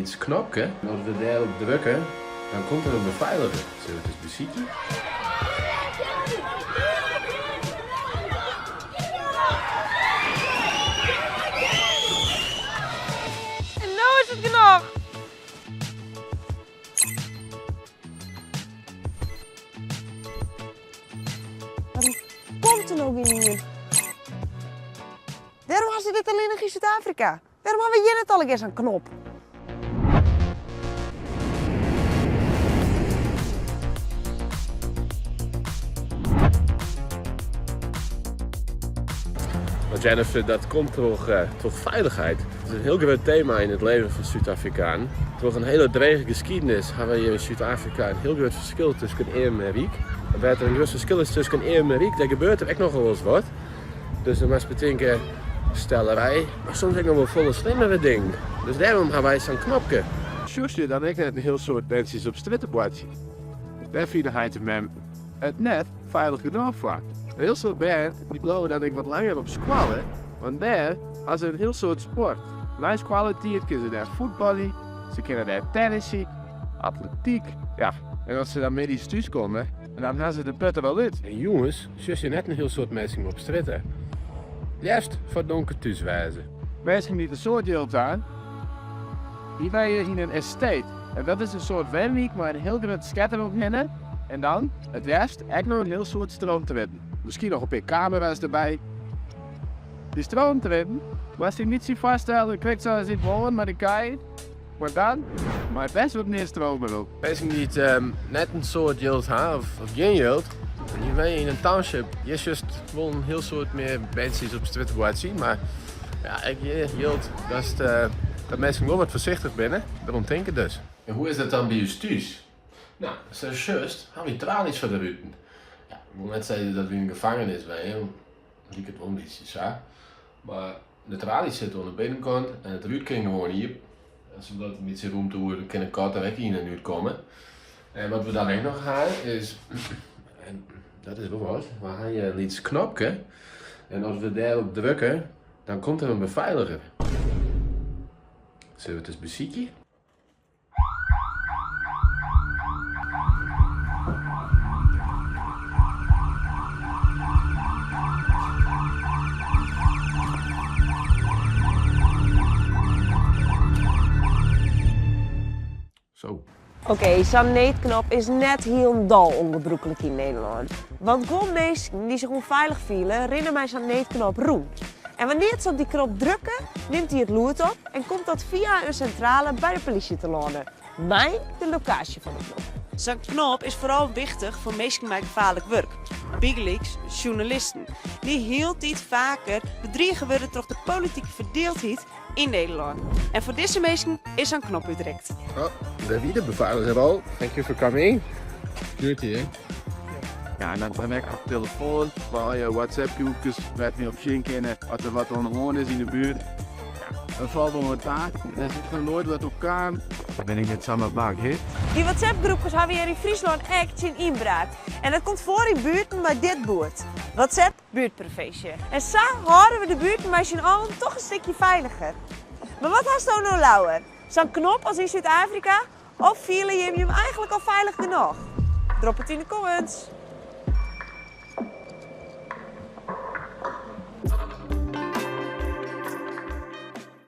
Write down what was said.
lyts knopke. En as we dêrop drukke, dan komt der in befeiliger. Sille we it ris besykje? En no is it genoch! Waarom komt der no gjinien? Wêrom ha se dit allinnich yn Súd-Afrika? Wêrom ha we hjir net allegear sa'n knop? Maar Jennifer, dat komt troch, eh, troch feilichheid. Het is in hiel grut tema yn it leven fan Súd-Afrikanen. Troch in hiele drege skiednis hawwe wy hjir yn Súd-Afrika in hiel grut ferskil tusken earm en ryk. En wêr't der in grut ferskil is tusken earm en ryk, dêr gebeurt der ek nochal wolris wat. Dus dan moatst betinke, stellerij, mar soms ek noch wol folle slimmere dingen. Dus dêrom ha wy sa'n knopke. Sjochst je dan ek net in hiel soad berntsjes op strjitte boartsjen? Dêr fine heit en mem it net feilich genôch foar. In hiel soad bern dy bliuwe dan ek wat langer op skoalle, want dêr ha se in hiel soad sport. Nei skoalletiid kinne se dêr fuotbalje, se kinne dêr tennisje, atletyk, ja, en as se dan middeis thús komme, dan ha se de put der al út. En jûns sjochst je net in hiel soad minsken op strjitte. Leafst foar donker thús wêze. Minsken dy't in soad jild ha, dy wenje yn in estate. En dat is in soart wenwyk mei in hiel grut sket deromhinne en dan, it leafst, ek noch in hiel soad stroomtriedden. Miskien noch in pear kamera's derby. Dy stroomtriedden moatst dy in bytsje foarstelle krekt sa as yn it lân mei de kij, mar dan mei best wat mear stroom derop. Minsken dy't net in soad jild ha of gjin jild, dy wenje yn in township. Hjir sjochst wol in hiel soad mear berntsjes op strjitte boartsjen, mar ja, ek hjir jildt dat minsken wol wat foarsichtich binne. Derom tinke dus. En hoe is dat dan by ús thús? No, sa sjochst, ha wy tralies foar de ruten. Ja, ik wol net sizze dat wy yn in gefangenis wenje, liket wol in bytsje sa. Mar de tralies sitte oan de binnenkant en it rút kin gewoan iepen. En sa bliuwt in bytsje rûmte oer, dan kin de kat der ek yn en út komme. En wat we dan ek noch ha is, en dat is wol wat, we ha hjir in lyts knopke. En as we dêrop drukke, dan komt der in befeiliger. Sille we it ris besykje? Zo. Oké, sa'n needknop is net hielendal ûngebrûklik yn Nederlân. Want guon minsken dy't sich ûnfeilich fiele, rinne mei sa'n needknop rûn. En wannear't se op dy knop drukke, nimt dy it lûd op en komt dat fia in sintrale by de polysje telâne, mei de lokaasje fan de knop. Sa'n knop is foaral wichtich foar minsken mei gefaarlik wurk, bygelyks sjoernalisten, dy't hieltyd faker bedrige wurde troch de politike ferdieldheid yn Nederlân. En foar dizze minsken is sa'n knop útrikt. Oh, dêr wie de befeiliger al. Thank you for coming. Security, hè? Ja, en dan ha ik op telefoan mei al je WhatsApp-groepkes wêr't we op sjen kinne as der wat oan de hân is yn de buert. Ja, dat falt wol wat ta. Der is noch noait wat op kaam. Dan bin ik net samar bang, hè? Dy WhatsApp-groepkes hawwe hjir yn Fryslân ek tsjin ynbraak. En dat komt foar yn buerten mei dit boerd, WhatsApp buertprevinsje. En sa hâlde we de buerten mei syn allen toch in stikje feiliger. Mar wat hasto no leaver? Sa'n knop as yn Súd-Afrika? Of fiele jim jim eigenlik al feilich genôch? Drop it yn de comments!